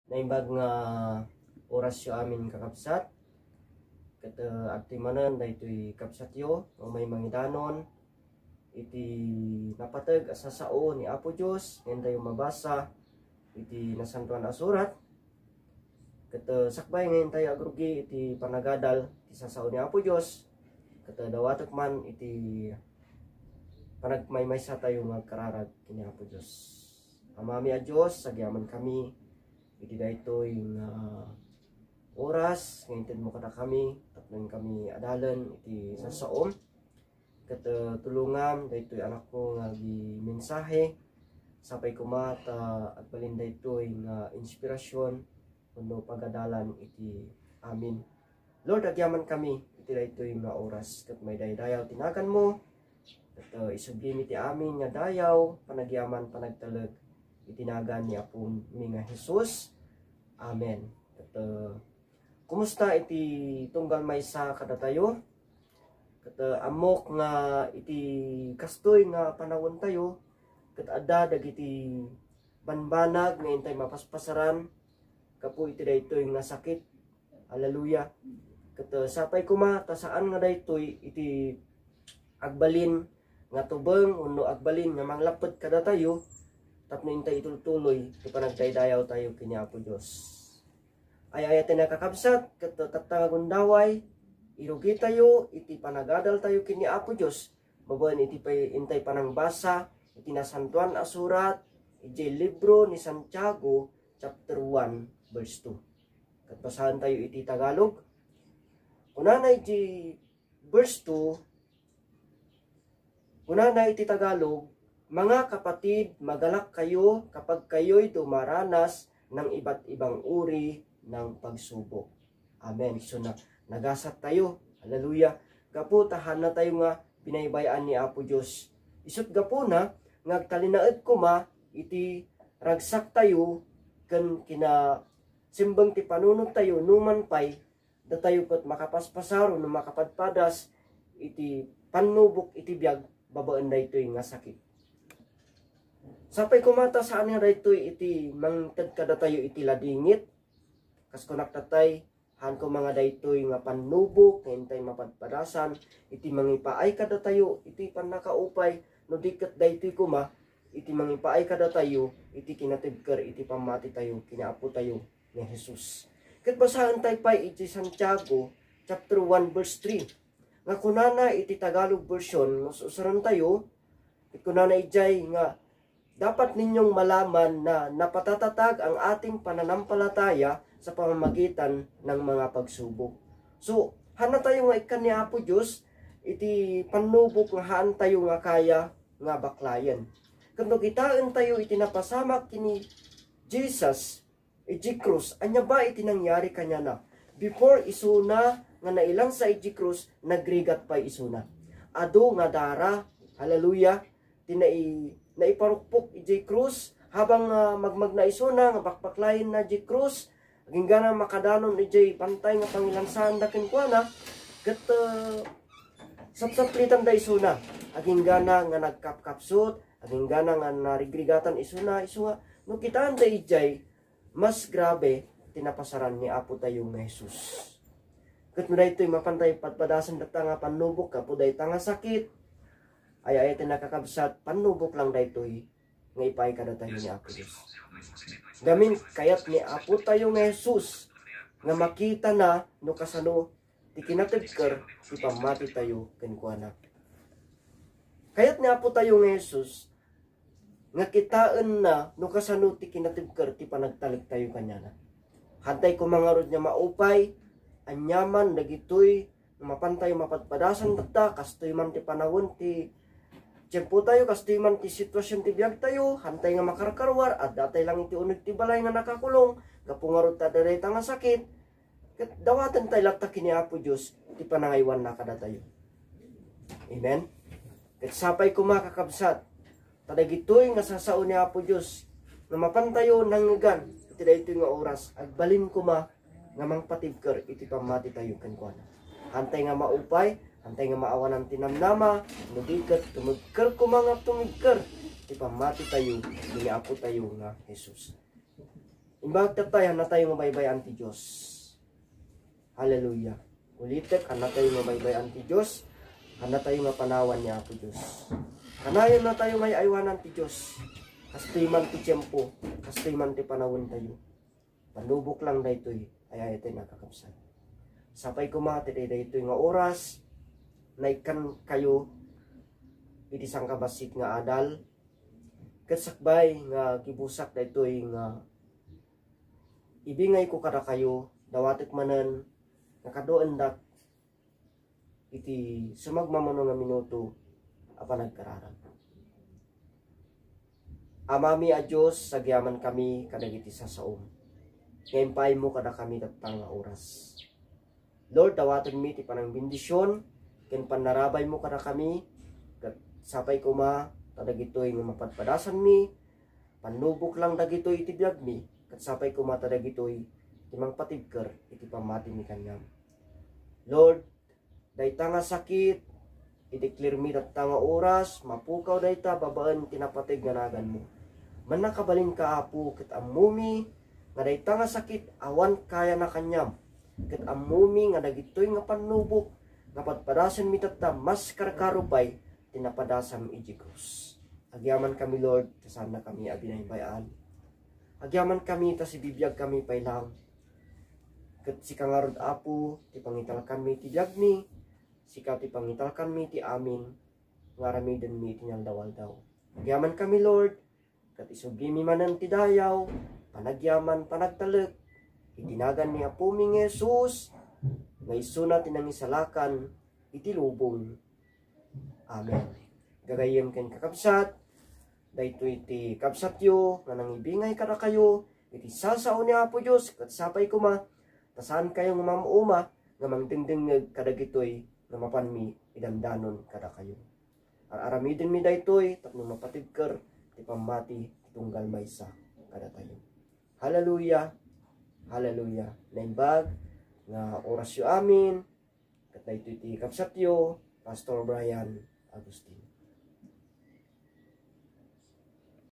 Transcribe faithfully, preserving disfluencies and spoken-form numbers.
Naimbag nga orasyo amin, kakabsat. Ket, eh, adtoy manen daytoy kabsatyo nga umay mangidanon iti napateg a sasao ni Apo Dios nga intayo mabasa iti Nasantoan a Surat. Ket, eh, sakbay nga intayo agrugi iti panagadal ti sasao ni Apo Dios, ket, eh, dawatek man iti panagmaymaysa tayo nga agkararag ken ni Apo Dios. Amami a Dios, agyamankami iti daytoy nga oras nga intedmo kadakami tapno inkami adalen iti sasaom. Ket, eh, tulongam daytoy anakmo nga agimensahe. Sapay koma ta agbalin daytoy nga inspirasyon wenno pagadalan iti amin. Lord, agyamankami iti daytoy nga oras ket maidaydayaw ti naganmo. Ket, uh, isublimi ti amin nga dayaw, panagyaman, panagtalek iti nagan ni Apomi nga Jesus. Amen. Ket, uh, kumusta iti tunggal maysa kadatayo? Ket, uh, ammok nga iti kastoy nga panawentayo, ket adda dagiti banbanag nga intay mapaspasaran gapu iti daytoy nga sakit. Hallelujah. Ket, uh, sapay koma ta saan nga daytoy iti agbalin nga tubeng wenno agbalin nga manglapped kadatayo tapno intay itultuloy ti panagdaydayaw tayo ken ni Apo Dios. Ay-ayaten a kakabsat, ket tatta nga gundaway, irugi tayo iti panagadal tayo ken ni Apo Dios babaen iti pay-, intay panangbasa iti Nasantoan a Surat idiay libro ni Santiago, chapter one, verse two. Ket basaen tayo iti Tagalog. Kunana iti verse two, kunana iti Tagalog, "Mga kapatid, magalak kayo kapag kayo'y dumaranas ng iba't ibang uri ng pagsubok." Amen. So na, nagasat tayo. Hallelujah. Gapu ta haanna tayo nga binaybay-an ni Apo Dios. Isut gapuna nga agtalinaed koma iti ragsak tayo ken kinasimbeng ti panunot tayo numan pay datayo ket makapaspasar wenno makapadpadas iti pannubok iti biag babaen daytoy nga sakit. Sapay koma ta saan nga daytoy iti mangted kadatayo iti ladingit. Kas kunak tatay, haan koma nga daytoy nga pannubok nga intay mapadpadasan iti mangipaay kadatayo iti pannakaupay, no di ket daytoy koma iti mangipaay kadatayo iti kinatibker iti pammati tayo ken ni Apo tayo ni Jesus. Ket basaen tayo pay iti Santiago chapter one verse three, nga kunana iti Tagalog version nga us-usaren tayo, ket kunana idiay nga, "Dapat ninyong malaman na napatatatag ang ating pananampalataya sa pamamagitan ng mga pagsubok." So, haanna tayo nga ikkan ni Apo Dios iti pannubok nga haan tayo nga kaya nga baklayen. Ket no kitaen tayo iti napasamak ken ni Jesus, idiay krus, ania ba iti nangyari kaniana? Before isuna nga nailansa idiay krus, nagrigat pay isuna. Adu nga dara, hallelujah, ti nai-, naiparukpok idiay krus, habang, ah, magmagna isuna nga bakbaklayenna idiay krus, agingga makadanon idiay bantay nga pangilansaanda kenkuana, ket, ah, sapsaplitanda isuna, agingga nga nagkapkapsut, agingga nga narigrigatan isuna, isu nga, no kitaanda idiay, mas grabe ti napasaran ni Apo tayo nga Jesus. Ket no daytoy mapan tayo padpadasen dayta nga pannubok gapu dayta nga sakit, ay-ayaten a kakabsat, pannubok lang daytoy nga ipaay kadatayo ni Apo Dios. Ngamin, kayat ni Apo tayo nga Jesus nga makitana no kasano ti kinatibker ti pammati tayo kenkuana. Kayat ni Apo tayo nga Jesus nga kitaenna no kasano ti kinatibker ti panagtalek tayo kaniana. Haantay koma ngarud nga maupay, aniaman dagitoy nga mapan tayo mapadpadasan tatta, kastoy man ti panawen ti tiempo tayo, kastoy man ti sitwasyon ti biag tayo, haantay nga makarkaruar, adda tay lang iti uneg ti balay nga nakakulong, gapu ngarud ta adda dayta nga sakit, ket dawaten tay latta ken ni Apo Dios ti panangaywanna kadatayo. Amen? Ket sapay koma, kakabsat, ta dagitoy nga sasao ni Apo Dios nga mapan tayo nangngegan iti daytoy nga oras, agbalin koma nga mangpatibker iti pammati tayo kenkuana. Haantay nga maupay, haantay nga maawanan ti namnama, no di ket tumibker koma nga tumibker ti pammati tayo ken ni Apo tayo nga Jesus. Imbag tatta, hannatayo nga baybay-an ti Dios. Hallelujah. Ulitek, hannatayo nga baybay-an ti Dios. Hannatayo nga panawan ni Apo Dios. Kanayonnatayo nga ay-aywanan ti Dios. Kastoy man ti tiempo, kastoy man ti panawentayo. Panubok lang daytoy, ay-ayaten a kakabsat. Sapay koma ti daytoy nga oras, naikkankayo iti sangkabassit nga adal, ket sakbay nga gibusak daytoy nga ibingayko kadakayo, dawatek manen nga kaduendak iti sumagmamano nga minuto a panagkararag. Amami a Dios, agyamankami kadagiti sasaom nga impaaymo kadakami tatta nga oras. Lord, dawatenmi ti panangbendision ken pannarabaymo kadakami, ket sapay koma ta dagitoy nga mapadpadasanmi, pannubok lang dagitoy iti biagmi, ket sapay koma ta dagitoy ti mangpatibker iti pammatimi kaniam. Lord, dayta nga sakit, i-declare mi tatta nga oras, mapukaw dayta babaen ti napateg nga naganmo. Mannakabalinka, Apo, ket ammomi nga dayta nga sakit awan kayana kaniam, ket ammomi nga dagitoy nga pannubok nga padpadasenmi tatta, mas karkaro pay ti napadasam idiay krus. Agyamankami, Lord, ta saannakami a binaybay-an. Agyamankami ta sibibiagkami pay lang. Ket sika ngarud, Apo, ti pangitalkanmi ti biagmi, sika ti pangitalkanmi ti amin nga aramidenmi iti inaldaw-aldaw. Agyamankami, Lord, ket isublimi manen ti dayaw, panagyaman, panagtalek, iti nagan ni Apomi nga Jesus, nga isuna ti nangisalakan iti lubong. Amen. Gagayyem ken kakabsat, daytoy ti kabsatyo nga nangibingay kadakayo iti sasao ni Apo Dios, ket sapay koma ta saankayo nga mam-uma nga mangdengdengngeg kadagitoy nga mapanmi idandanon kadakayo. Ar-aramidenmi daytoy tapno mapatibker ti pammati ti tunggal maysa kadatayo. Hallelujah! Hallelujah! Naimbag nga orasyo amin, ket daytoy ti kabsatyo, Pastor Brian Agustin.